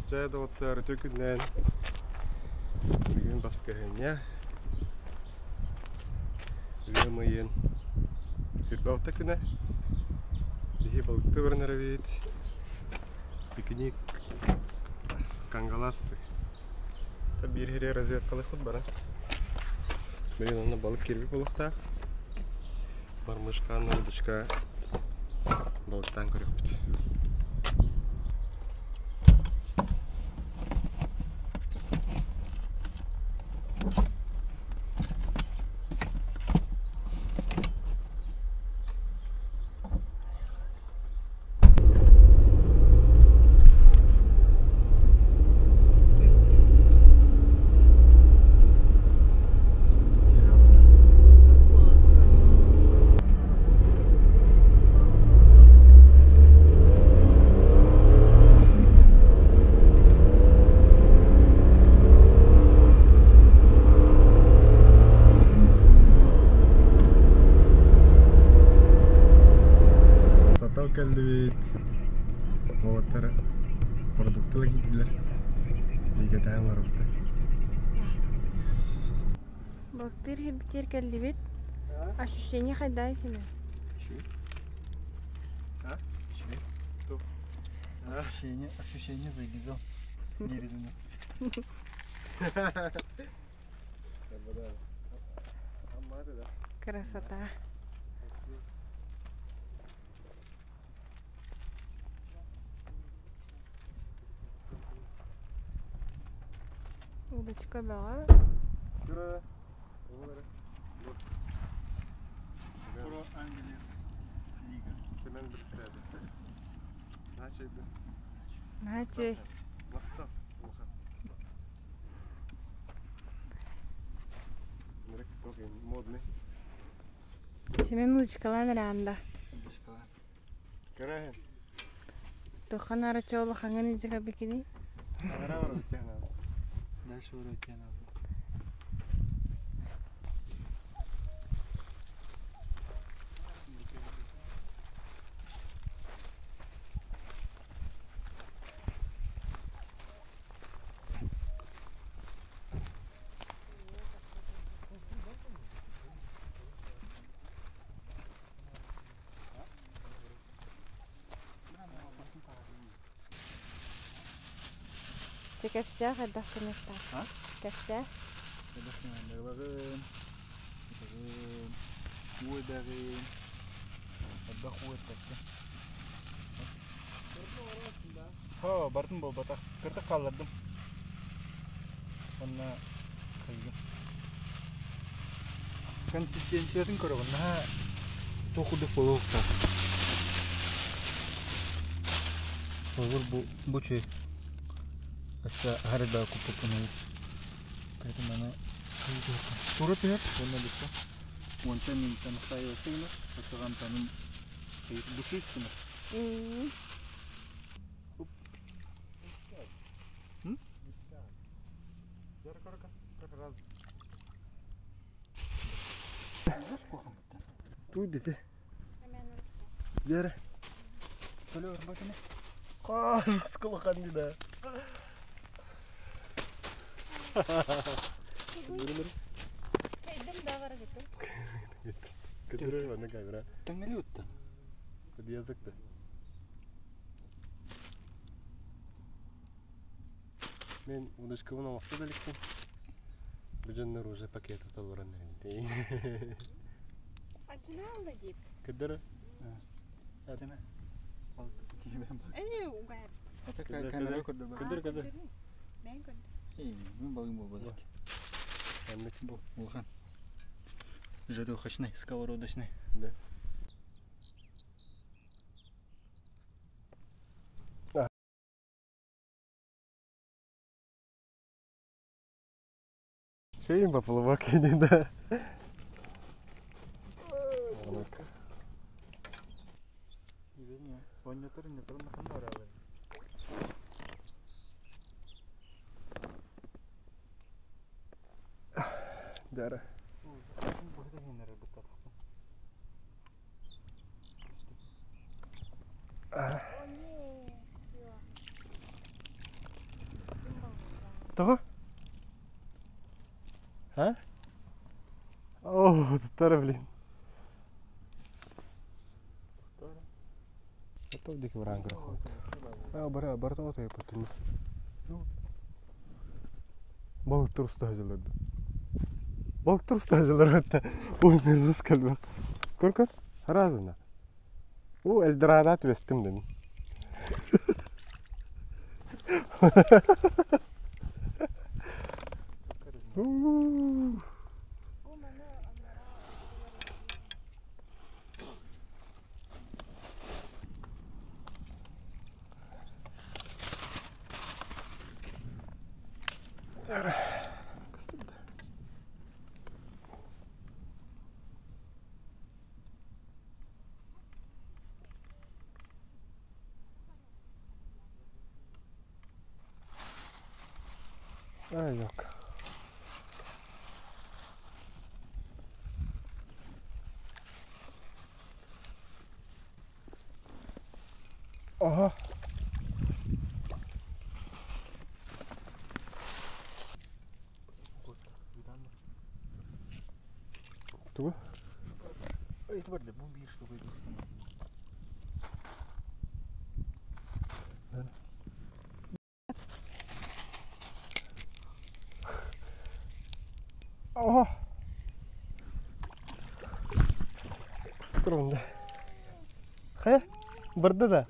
Чэ, доҕоттоор, үтүө күнүнэн. Бүгүн баскыһыанньа. Ыам ыйын 26 күнэ. Биһи балыкты баран эрэбит. Пикник Кангалассы. Биир сири разведкалыахпыт баран. Билигин онно балык киирбит буолуохтаах. Мормышка, удочка балыктаан көрүөхпүт. Сатал кэллибит. Уолаттар продуктыла киирдилэр. Бигэ таһан барбыта. Балыктыыр сирбитигэр кэллибит. Ощущение хайдай сине? А? Что? Ощущение, ощущение заебизал. Не резюме. Красота. Удочка бөҕө. Про Англис Лига. Семен бүттээбит. Начайды. Начай. Махтал. Модный. Семен удочкалаан эрэ Удочкалаан. Көрөһүн. Тухан арачоолу хаҥан илдьэ бикини. Ара бар биттээн. Дальше уроки надо. Кэпсээх элбэх кыныахтаах. А? Кэпсээх. Элбэх кыныахтаах. Уодаҕын. Элбэх уоттакка. Хо, бартын буолбатах. Кыртык хааллардым. Онно хайгын. Консистенциятын көрөҕүн. Наһаа туох курдук буолуохтаах. Холобур бу бу чүй. Өссө аһар элбэҕи куппуппун Поэтому аны тура түһэр уонна бүттэ. Уонча минутан настаивается гынар, оччоҕо амтанын душист гынар. Туй дете. Бері. Төлө өрбөтүнэ. Қас да. Көтөрөр манна камера. Тэҥҥэли утта. Языкты. Мен удочкабын оҥосто да иликпин. Бу дьоннор уже пакеты толорон Ачынаалла дип. Кыдыры. Этеме. Эни угар. Это камера көрдө. Кыдыр кыдыр. Мен көрдүм. Эй, мен балыгым болбады. Аннык. Бу улахан. Жарехочный, сковородочный. Да. Шейін поплавок не да. Дара. Тоҕо? А? О, туттара блин. Ото диэки бараан көрөххө. Аа, бара барыта ото ыйыппыттын. Балыктар уста сылдьаллар. Балыктар уста сылдьаллар этэ. Ой, мерзость кэлбэх. Көр көр, сразу У Эльдорадо түбэстим дэнин. Yok. Aha. Тугу? Оһо. Турунда. Хайа, барды да.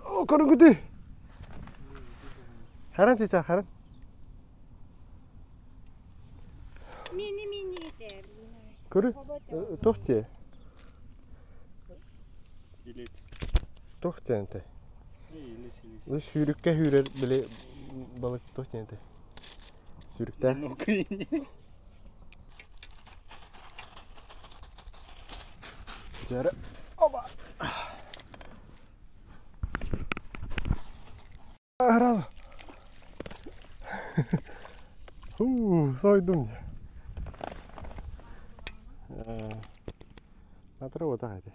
О, көрүҥүтүй. Харан чыча, харан. Мини мини этэр. Көрү. Туох дии? Илец. Туох диэн этэй? Илец, илец. Сүүрүккэ сүүрэр били балык туох диэн этэй? Сүүрүктээх. Дьэрэ. Оба. Сразу. Фу, сойдум дии. Натура уотах этэ.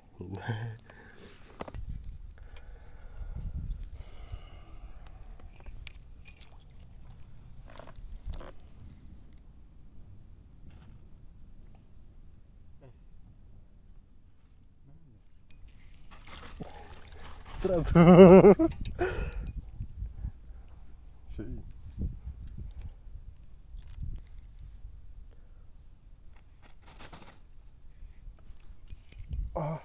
Сразу. Чэй. А.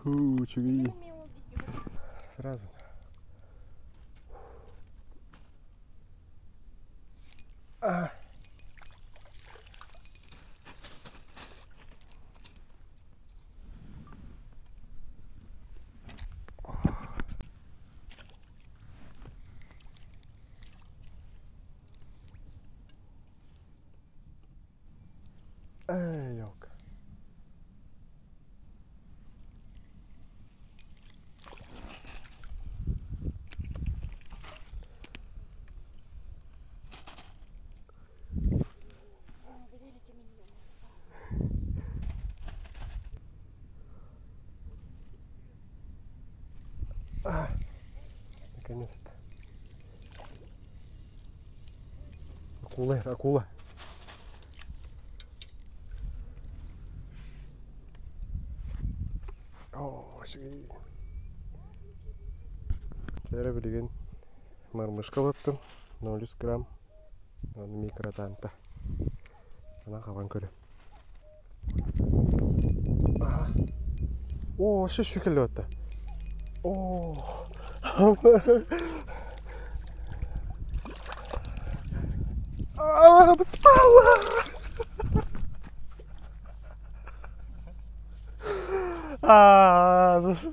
Ху, чуги. Сразу. А. Эй, елка. А, наконец-то. Акула, акула. Оо, үчүгэй. Чээрэ билигин мормышка олоттум. 0,3 грамм. Аны микротанта. Анан хабан көрө. Оо, вообще шүкелеп атта. Оо. А, встала! А, за что?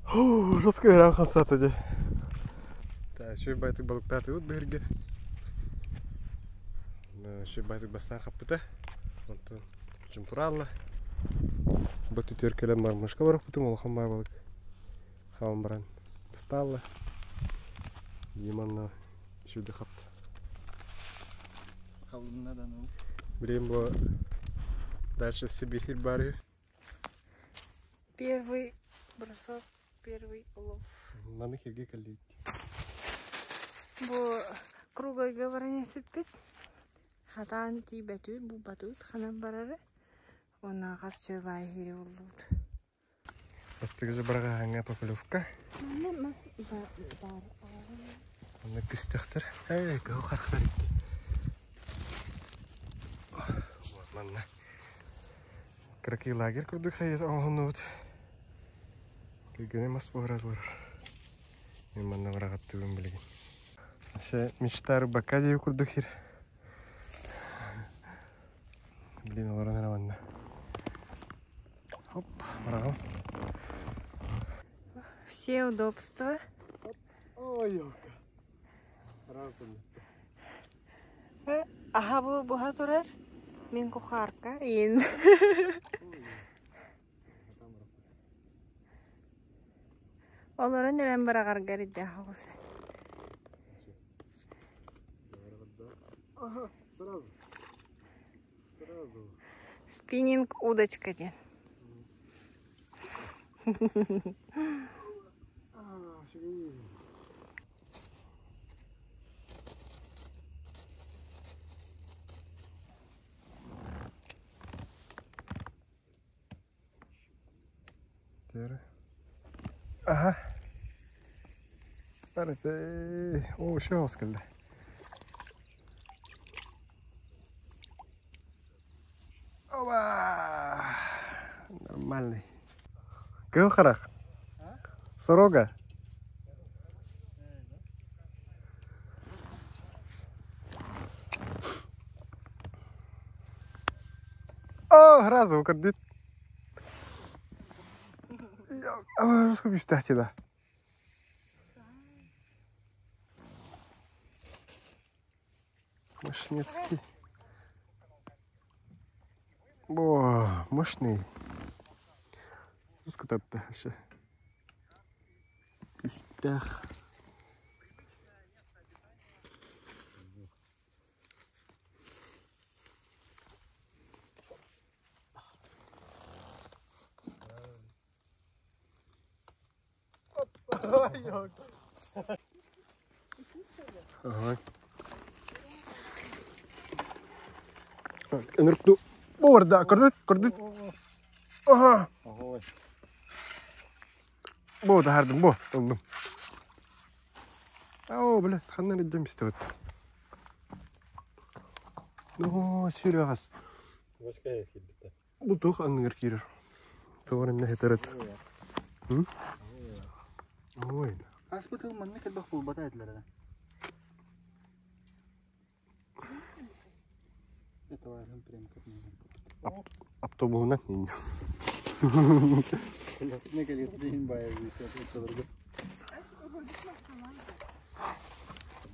Фу, жестко ыраах хамсаата дии. Үчүгэй байтык балыктаатыбыт биһиргэ. Үчүгэй байтык бастаан хаппыта. Онтон чумпураалла. Бу түтүөр кэлэн мормышка барыппытым улахан баай балык. Хабан баран бастаалла. Диманна үчүгэй хапта. Халынна да ну. Билигин бу дальше Сибирь бары. Первый бросок, первый улов. Маны хирге кэллиит. Бу круглайга баран сиппит. Хатаан тиийбэтибит, булбатыбыт ханан барары. Уонна хас чөбай хири буллубут. Бастыгы же бараҕаһаҥҥа поплевка. Манна мас бар. Онно күстэхтэр. Эй, кыһыл харахтар икки. Вот манна. Кыракый лагерь курдук хайыт оҥоһуннубут. Кыргыны мас буһаратылар. Мен манна бараҕаттыыбын билигин. Аше мечта рыбака диэби курдук хир. Блин, олорон эрэ манна. Хоп, бараҕым. Все удобства. Ой, елка. Разум. Аха бу буһа турар. Мин кухарка иин. Олорон эрэн быраҕаргар иддээх оҕус. Ага, сразу. Сразу. Спиннинг удочка диэн. А, үчүгэй. Тері. Аха. Барыты. О, еще келді. Оба! Нормальный. Кыл харах. Сорога. О, сразу көрдүт. Сколько да. Мощнецкий. О, мощный. Ускутатта вообще. Үстэх. Ага. Ыныркту. Борда, көрдүт, көрдүт. Ага. Ой. Бу тахардым, бу, ыллым. О, бля, ханнар идем истебет. О, сүрәгас. Башка килбитте. Бу тух аңгыр кирер. Тугар эмне хетерет. Ой. Аспытыл манна кэлбэх булбата этилэр да. Это важно прям как мне. Автобуһунан инде. Не кэлит дейин бая бит.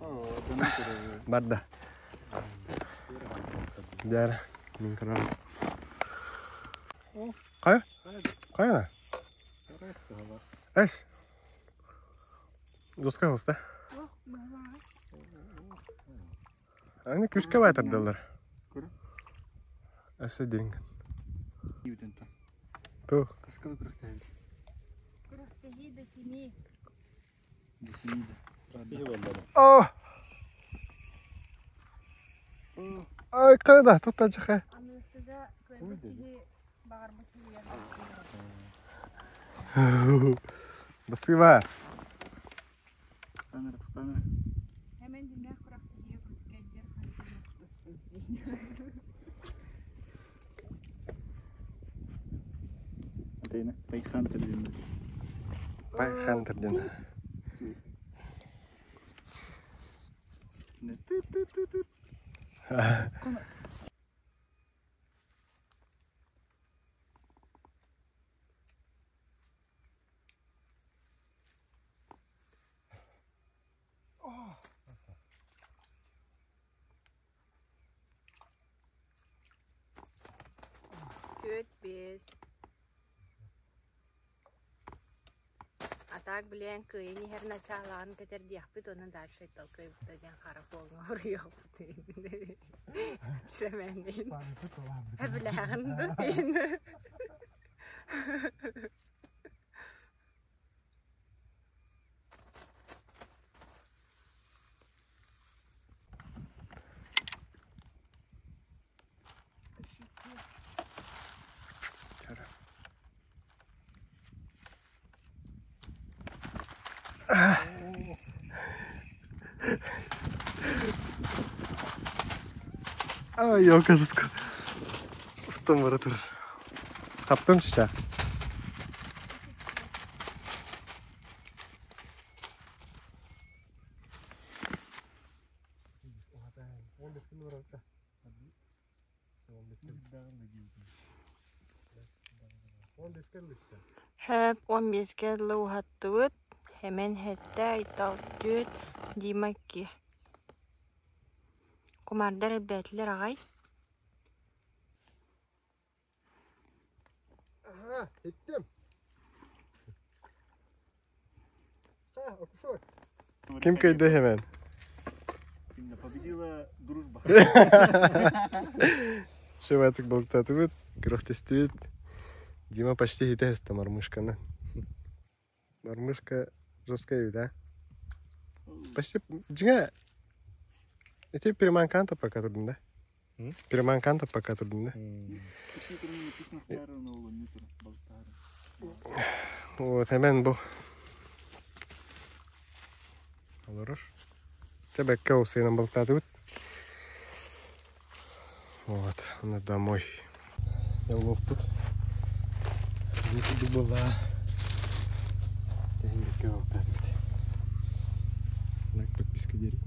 О, дана көрөбү. Барда. Дәр, мин карам. Кая? Кая? Эш. Доска хоста. Аны күскә байтырдылар. Көрө. Әсе динг. Бүтүн та. Тух. Каскалы күрөктәбит. Күрөхтэһии да семи. Десимиде. О! Ай, кайда? Тут тажыха. Аныстыда Ой, деди. киһи баҕарбыт киһигэр. Басыба. Камера, камера. Hemen диннээх күрэхтэһиигэ күрүккэйдэр Атайна, Пайхан тердин. Пайхан тердин. Ту-ту-ту-ту. Түөрт биэс. Так билэн кыайан иһэр начаалаҕын кэтэрдиэхпит уонна дальше толкуйбута диэн хара фоҥҥа уруйуохпут Сэмэнин. Эбилээҕин дуу Ай, ёлка Устан бара турар. Таптым чыча. Хөп 15-гэ дылы уһаттыбыт, Хэмэн сэттэ, Айтал түөрт, Дима икки. Кумаардар элбээтилэр аҕай. Ага, иттим. Ким кыайда Хэмэн? Победила дружба. Шеватик балыктаатыбыт, күрэхтэстибит. Дима почти хитэ эстэ мормышканы. Мормышка жесткая да? Почти дьиҥэ ити приманкаан таппакка турдум да? Приманкаан таппакка турдум да? Вот Хэмэн бу олорор. Чэ бэккэ ол сыынан балыктаатыбыт. Вот, она домой. Явловпут. Бу курдук буолла. Тэһин бэккэ балыктаатыбыт. Лайк, подписка диэри.